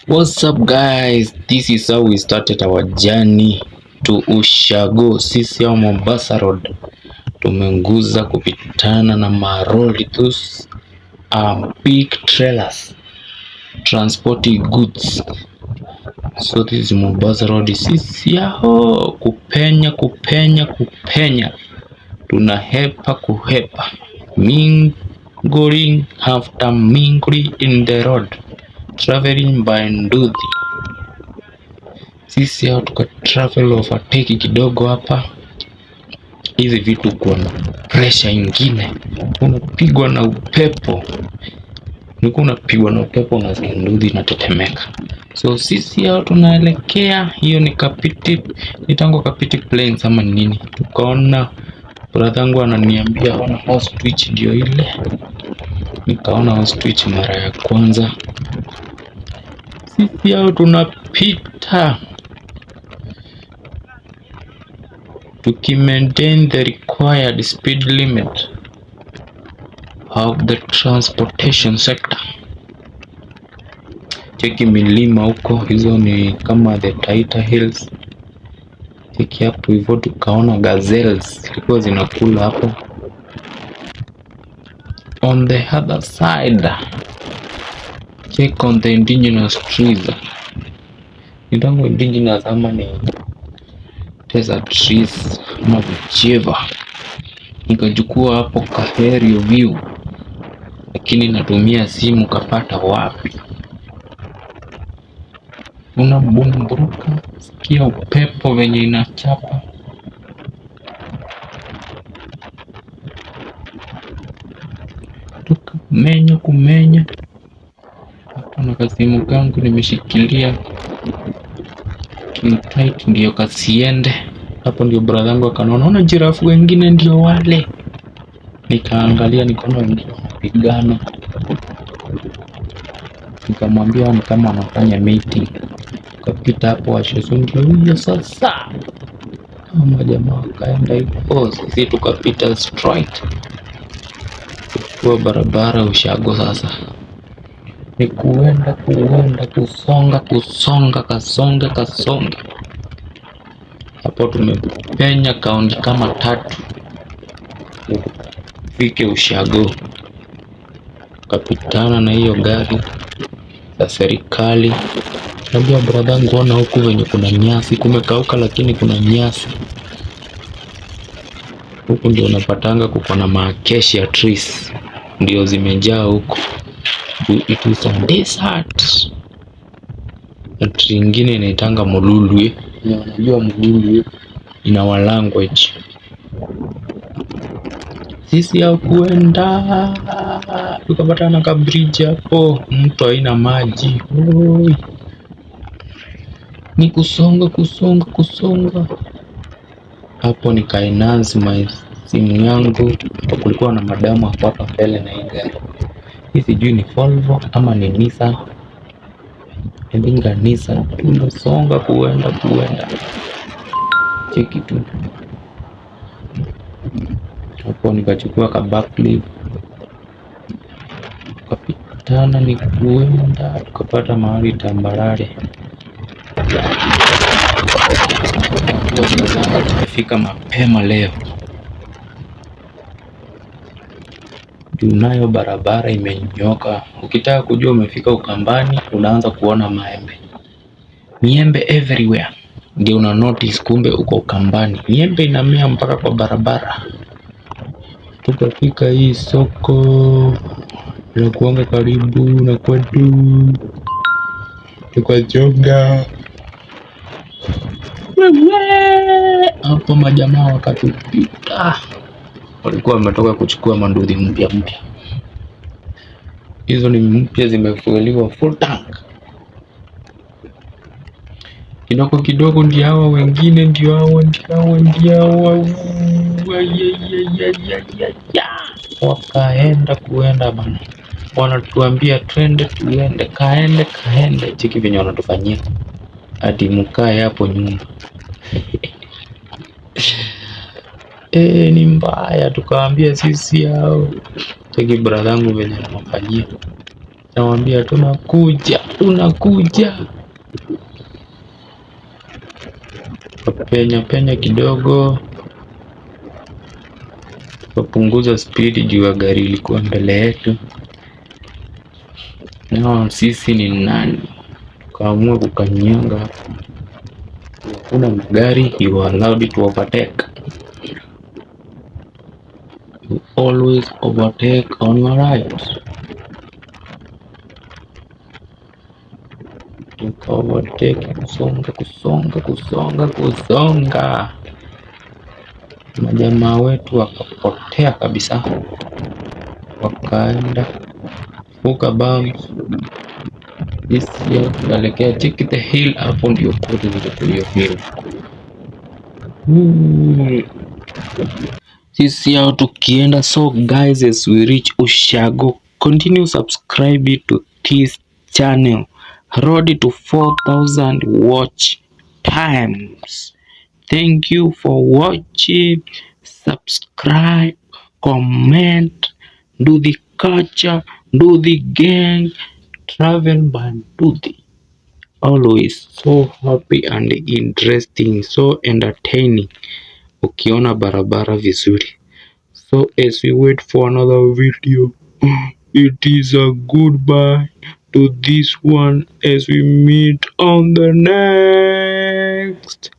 What's up guys, this is how we started our journey to Ushago. Sisi ya Mombasa Road tumenguza kupitana na maroli, those big trailers transporting goods. So this is Mombasa Road. Sisi yao kupenya kupenya kupenya, tunahepa kuhepa, mingling after mingling in the road, traveling by nduthi. Sisi hao tuka travel overtake kidogo hapa. Hizi vitu kuwa na pressure ingine, unapigwa na upepo, nilikuwa unapigwa na upepo, unasikia nduthi inatetemeka. So sisi hao tunaelekea, hiyo ni Kapiti, ni Kapiti Plains ama nini. Tukaona brother yangu ananiambia ona ostrich ndio ile, nikaona ostrich mara ya kwanza. Sisi hao tunapita tukimaintain the required speed limit of the transportation sector. Cheki milima huko, hizo ni kama the Taita Hills. Cheki hapo hivyo, tukaona gazelles zilikuwa zinakula hapo. On the other side, check on the indigenous trees. Nitango indigenous ama ni desert trees ama whichever. Nikachukua hapo Kaherio view, lakini natumia simu kapata wapi? Unabumburuka, sikia upepo venye inachapa. Tukamenya kumenya hapo na kasimu kangu nimeshikilia tight ndio kasiende. Hapo ndio brother yangu akanaona, ona jirafu wengine ndio wale. Nikaangalia nikaona wengine wanapigana, nikamwambia ni kama wanafanya meeting. Tukapita hapo washeso, ndio huyo sasa. Kama jamaa wakaenda hivyo, sisi tukapita straight kuchukua barabara Ushago. Sasa ni kuenda kuenda kusonga kusonga kasonga kasonga. Hapo tumepenya kaunti kama tatu tufike Ushago, kapitana na hiyo gari za serikali. Naambia brother, ona huku venye kuna nyasi, kumekauka lakini kuna nyasi huku. Ndio unapatanga kuko na maacacia trees ndio zimejaa huku. It is a desert. Na tree ingine inaitanga mululwe, unajua mululwe in our language. Sisi ya kuenda tukapata na kabridge hapo, mto haina maji. Oi, ni kusonga kusonga kusonga hapo, nika enhance my simu yangu. Kulikuwa na madamu hapo hapa mbele na hii gari hii, sijui ni Volvo ama ni Nissan. I think a Nissan. Tunasonga kuenda kuenda, cheki tu hapo, nikachukua ka backlift tukapitana, ni kuenda tukapata mahali tambarare. Tumefika mapema leo juu nayo barabara imenyoka. Ukitaka kujua umefika Ukambani, unaanza kuona maembe, miembe everywhere, ndio una notice kumbe uko Ukambani. Miembe inamea mpaka kwa barabara. Tukafika hii soko inakuanga karibu na kwetu, tukachonga hapo, majamaa wakatupita, walikuwa wametoka kuchukua manduthi mpya mpya. Hizo ni mpya, zimefueliwa full tank. Kidogo kidogo ndio hawa wengine, ndio hawa, ndio hawa, ndio hawa, wakaenda kuenda bana, wanatuambia twende tuende, kaende kaende. Cheki venye wanatufanyia, ati mkae hapo nyuma. E, ni mbaya. Tukaambia sisi hao, cheki brother yangu venye anawafanyia. Namwambia tunakuja, tunakuja. Penya penya kidogo, tukapunguza spidi juu ya gari ilikuwa mbele yetu. Na sisi ni nani? Tukaamua kukanyanga. Hakuna magari, you are allowed to overtake. You always overtake on your right. Tuka overtake kusonga kusonga kusonga kusonga, majamaa wetu wakapotea kabisa, wakaenda vuka bumps. This tunaelekea check the hill, hapo ndio kwetu ziko hiyo hill. Sisi hao tukienda. So guys, as we reach Ushago, continue subscribe to this channel. Road to 4000 watch times. Thank you for watching. Subscribe, comment, do the culture, do the gang, travel by Nduthi. Always so happy and interesting, so entertaining. Ukiona barabara vizuri. So as we wait for another video, it is a goodbye to this one as we meet on the next.